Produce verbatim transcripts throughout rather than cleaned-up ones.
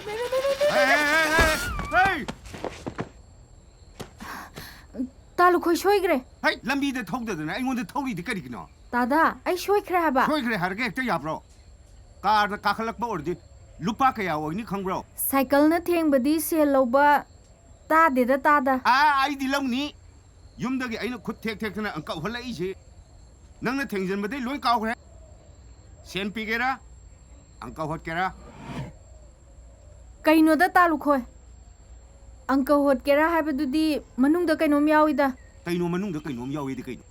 ꯍꯦ, ꯍꯦ, ꯍꯦ, ꯍꯦ, ꯍꯦ! ꯍꯦ! ꯇꯥ ꯂꯨꯈꯣꯏ ꯁꯣꯏꯈ꯭ꯔꯦ꯫ ꯍꯩ, ꯂꯝꯕꯤꯗ ꯊꯧꯗꯗꯅ ꯑꯩꯉꯣꯟꯗ ꯊꯧꯔꯤꯗꯤ ꯀꯔꯤꯒꯤꯅꯣ? ꯇꯥꯗꯥ, ꯑꯩ ꯁꯣꯏꯈ꯭ꯔꯦ ꯍꯥꯏꯕ꯫ ꯁꯣꯏꯈ꯭ꯔꯦ ꯍꯥꯏꯔꯒ ꯍꯦꯛꯇ ꯌꯥꯕ꯭ꯔꯣ? ꯀꯥꯔꯗ ꯀꯥꯈꯠꯂꯛꯄ ꯑꯣꯏꯔꯗꯤ ꯂꯨꯄꯥ ꯀꯌꯥ ꯑꯣꯏꯅꯤ ꯈꯪꯕ꯭ꯔꯣ? ꯁꯥꯏꯀꯜꯅ ꯊꯦꯡꯕꯗꯤ ꯁꯦꯜ ꯂꯧꯕ ꯇꯥꯗꯦꯗ, ꯇꯥꯗꯥ꯫ ꯑꯥ, ꯑꯩꯗꯤ ꯂꯧꯅꯤ꯫ ꯌꯨꯝꯗꯒꯤ ꯑꯩꯅ ꯈꯨꯠ ꯊꯦꯛ ꯊꯦꯛꯇꯅ ꯑꯪꯀ ꯍꯣꯠꯂꯛꯏꯁꯤ ꯅꯪꯅ ꯊꯦꯡꯖꯤꯟꯕꯗꯩ ꯂꯣꯏ ꯀꯥꯎꯈ꯭ꯔꯦ꯫ ꯁꯦꯟ ꯄꯤꯒꯦꯔꯥ, ꯑꯪꯀ ꯍꯣꯠꯀꯦꯔꯥ? ꯀꯩꯅꯣꯗ, ꯇꯥ ꯂꯨꯈꯣꯏ? ꯑꯪꯀ ꯍꯣꯠꯀꯦꯔꯥ ꯍꯥꯏꯕꯗꯨꯗꯤ ꯃꯅꯨꯡꯗ ꯀꯩꯅꯣꯝ ꯌꯥꯎꯏꯗ꯫ ꯀꯩꯅꯣ ꯃꯅꯨꯡꯗ ꯀꯩꯅꯣꯝ ꯌꯥꯎꯏꯗꯤ ꯀꯩꯅꯣ?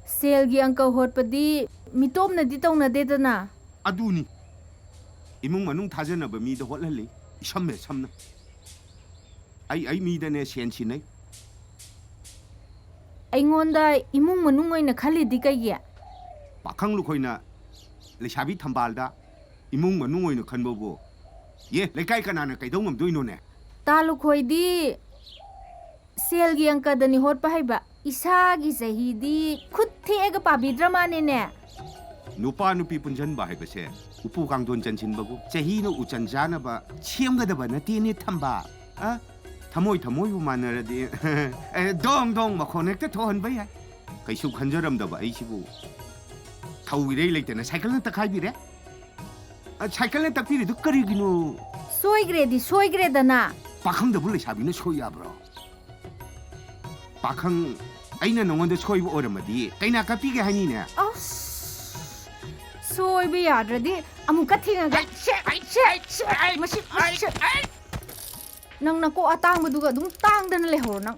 ꯁꯦꯜꯒꯤ ꯑꯪꯀ ꯍꯣꯠꯄꯗꯤ ꯃꯤꯇꯣꯞꯅꯗꯤ ꯇꯧꯅꯗꯦꯗꯅ꯫ ꯑꯗꯨꯅꯤ꯫ ꯏꯃꯨꯡ ꯃꯅꯨꯡ ꯊꯥꯖꯅꯕ ꯃꯤꯗ ꯍꯣꯠꯍꯜꯂꯤ, ꯏꯁꯝ ꯍꯦꯛ ꯁꯝꯅ꯫ ꯑꯩ, ꯑꯩ ꯃꯤꯗꯅꯦ ꯁꯦꯟ ꯁꯤꯟꯅꯩ꯫ ꯑꯩꯉꯣꯟꯗ ꯏꯃꯨꯡ ꯃꯅꯨꯡ ꯑꯣꯏꯅ ꯈꯜꯂꯤꯗꯤ ꯀꯩꯒꯤ? ꯄꯥꯈꯪ ꯂꯨꯈꯣꯏꯅ ꯂꯩꯁꯥꯕꯤ ꯊꯝꯕꯥꯜꯗ ꯏꯃꯨꯡ ꯃꯅꯨꯡ ꯑꯣꯏꯅ ꯈꯟꯕꯕꯨ, ꯌꯦ, ꯂꯩꯀꯥꯏ ꯀꯅꯥꯅ ꯀꯩꯗꯧ ꯉꯝꯗꯣꯏꯅꯣꯅꯦ? ꯇꯥ ꯂꯨꯈꯣꯏꯗꯤ ꯁꯦꯜꯒꯤ ꯑꯪꯀꯗꯅꯤ ꯍꯣꯠꯄ ꯍꯩꯕ꯫ ꯏꯁꯥꯒꯤ ꯆꯍꯤꯗꯤ ꯈꯨꯠ ꯊꯦꯛꯑꯒ ꯄꯥꯕꯤꯗ꯭ꯔ ꯃꯥꯅꯦꯅꯦ꯫ ꯅꯨꯄꯥ ꯅꯨꯄꯤ ꯄꯨꯟꯁꯤꯟꯕ ꯍꯥꯏꯕꯁꯦ ꯎꯄꯨ ꯀꯥꯡꯊꯣꯟ ꯆꯟꯁꯤꯟꯕꯒꯨꯝ, ꯆꯍꯤꯅ ꯎꯆꯟ ꯆꯥꯅꯕ ꯁꯦꯝꯒꯗꯕ ꯅꯠꯇꯦꯅꯦ, ꯊꯝꯕꯥꯜ꯫ ꯑ? ꯊꯃꯣꯏ ꯊꯃꯣꯏꯕꯨ ꯃꯥꯟꯅꯔꯗꯤ, ꯑꯦ, ꯗꯣꯡ ꯗꯣꯡ ꯃꯈꯣꯟ ꯍꯦꯛꯇ ꯊꯣꯛꯍꯟꯕ ꯌꯥꯏ꯫ ꯀꯩꯁꯨ ꯈꯟꯖꯔꯝꯗꯕ ꯑꯩꯁꯤꯕꯨ ꯊꯧ ꯏꯔꯩ ꯂꯩꯇꯅ ꯁꯥꯏꯀꯜꯅ ꯇꯛꯈꯥꯏꯕꯤꯔꯦ꯫ ꯑ, ꯁꯥꯏꯀꯜꯅ ꯇꯛꯄꯤꯔꯤꯗꯨ ꯀꯔꯤꯒꯤꯅꯣ? ꯁꯣꯏꯈ꯭ꯔꯦꯗꯤ ꯁꯣꯏꯈ꯭ꯔꯦꯗꯅ꯫ ꯄꯥꯈꯪꯗꯕꯨ ꯂꯩꯁꯥꯕꯤꯅ ꯁꯣꯏ ꯌꯥꯕ꯭ꯔꯣ? ꯄꯥꯈꯪ, ꯑꯩꯅ ꯅꯉꯣꯟꯗ ꯁꯣꯏꯕ ꯑꯣꯏꯔꯝꯃꯗꯤ ꯀꯩꯅꯥ ꯀꯛꯄꯤꯒꯦ ꯍꯥꯏꯅꯤꯅꯦ꯫ ꯑꯁ, ꯁꯣꯏꯕ ꯌꯥꯗ꯭ꯔꯗꯤ ꯑꯃꯨꯛꯀ ꯊꯦꯡꯉꯒ꯫ ꯑꯩ, ꯁꯦ, ꯑꯩ, ꯁꯦ, ꯑꯩ, ꯁꯦ, ꯑꯩ, ꯃꯁꯤ, ꯑꯩ, ꯃꯁꯤ꯫ ꯑꯩ꯫ ꯅꯪ ꯅꯀꯣꯛ ꯑꯇꯥꯡꯕꯗꯨꯒ ꯑꯗꯨꯝ ꯇꯥꯡꯗꯅ ꯂꯩꯍꯧꯔꯣ ꯅꯪ꯫